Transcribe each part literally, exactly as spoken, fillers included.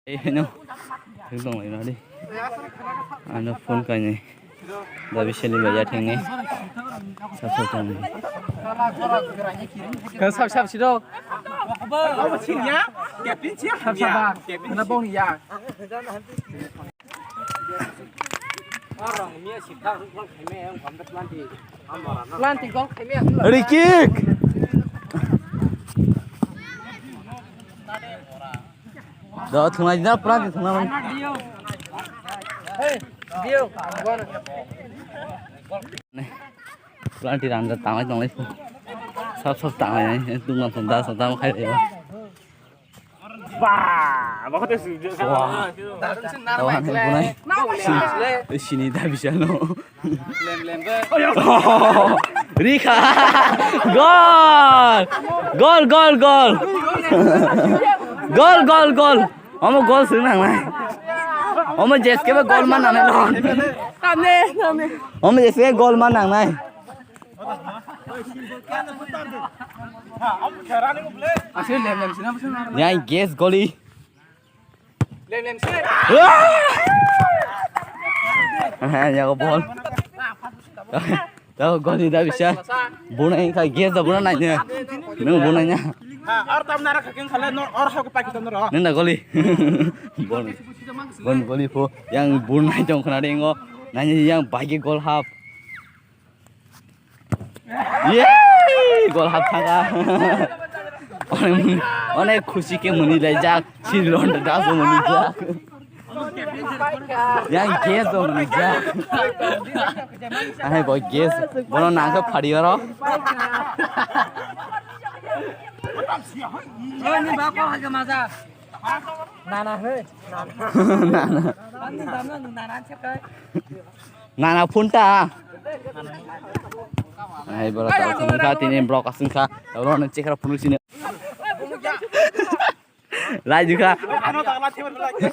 Eh, no. Thung tong lai nadi. Ano phone kai ni. Dabi seli baya thengni. Sap sap thengni. Ka sap sap siro. Sap sap ba. Kana bong ya. Planting kok. Rikik. Do thunai da planting thunai. Hey, dio. Planting randa tangai tangai. Sap sap tangai. Tunga tunda sa tang khai. Ba, ba khate su. Wah. Tawan bunai. Sini, sini da bisa no. Rikha. Gol. Gol, gol, gol. Gol, gol, gol. Omo gol sung nang nai. Omo jeske ba gol man nang nai. Tane, tane. Omo jeske gol man nang nai. Yang gas goli. Lem lem se. Ah, ya bol. Tahu goli dah bisa. Bunai kai gas dah bunai nanya. Nung bunai nya. Ha, or tam nara khaking khale no or hok pakitan ro. Nung dah goli. Bon. Bon goli po yang bunai jong khna dengo. Nanya yang bagi gol hap. Yey! Gol hap thangkha. Onek, onek khusi khe mwnwi laijak. Sri Londa das bo mwnwi jak. Yang gas bo mwnwi jak. Ahai bo gas. Bono nangkhe phari oro. Oi, ni bak kok hake maja. Nana, hei. Nana. Nana. Ani dam na nung nana chekai. Nana phone ta. Ai, bro, tao sungkha, tini vlog asungkha. Tao roni chekra phone sini. Lai jukha. Ano tak la chebar lai.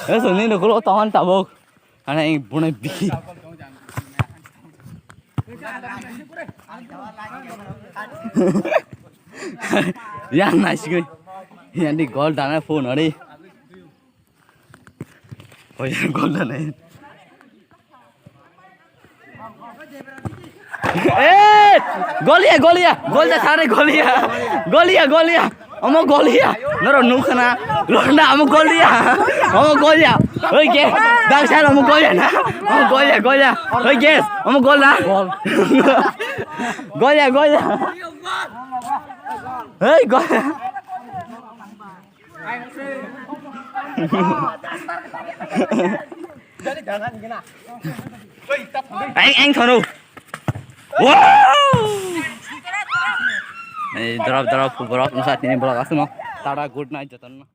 Eh, sungni no kulo tawan tabok. Ana ing bunai biki. Yang nai sini. Yang di gol dana phone ari. Oh ya, gol dana. Eh, gol ya, gol ya, gol da sare gol ya, gol ya, gol ya. Omo gol ya. Noro nukha na. Londa omo gol ya. Omo gol ya. Oi ke. Dang sar omo gol ya na. Omo gol ya, gol ya. Oi guys, omo gol na. Gol ya, gol ya. Hei gol ya. Eng eng thono. Wow! Ei drop drop borok nukha tini borok aswkno. Tata good night jotono.